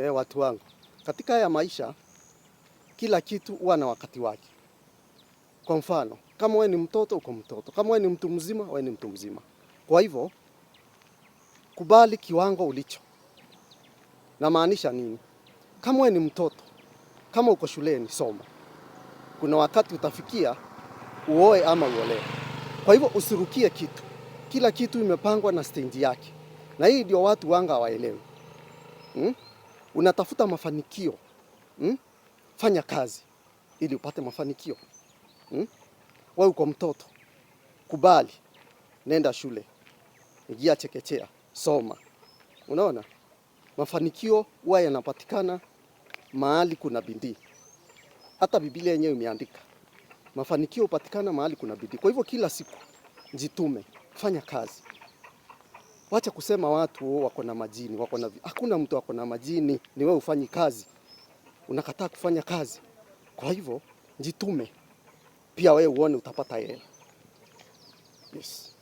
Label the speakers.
Speaker 1: Watu wangu, katika haya maisha kila kitu huwa na wakati wake. Kwa mfano, kama wewe ni mtoto uko mtoto, kama wewe ni mtu mzima wewe ni mtu mzima. Kwa hivyo kubali kiwango ulicho. Namaanisha nini? Kama wewe ni mtoto, kama uko shuleni, soma. Kuna wakati utafikia uoe ama uolewe. Kwa hivyo usirukie kitu. Kila kitu imepangwa na stage yake, na hii ndio watu wanga hawaelewi. Unatafuta mafanikio, Fanya kazi ili upate mafanikio. Wewe uko mtoto, kubali, nenda shule, ingia chekechea, soma. Unaona, mafanikio huwa yanapatikana mahali kuna bidii. Hata Biblia yenyewe imeandika mafanikio hupatikana mahali kuna bidii. Kwa hivyo kila siku jitume, fanya kazi. Wacha kusema watu wako na majini, wako na hakuna mtu wako na majini, ni wewe ufanyi kazi, unakataa kufanya kazi. Kwa hivyo jitume pia wewe uone utapata hela. Yes.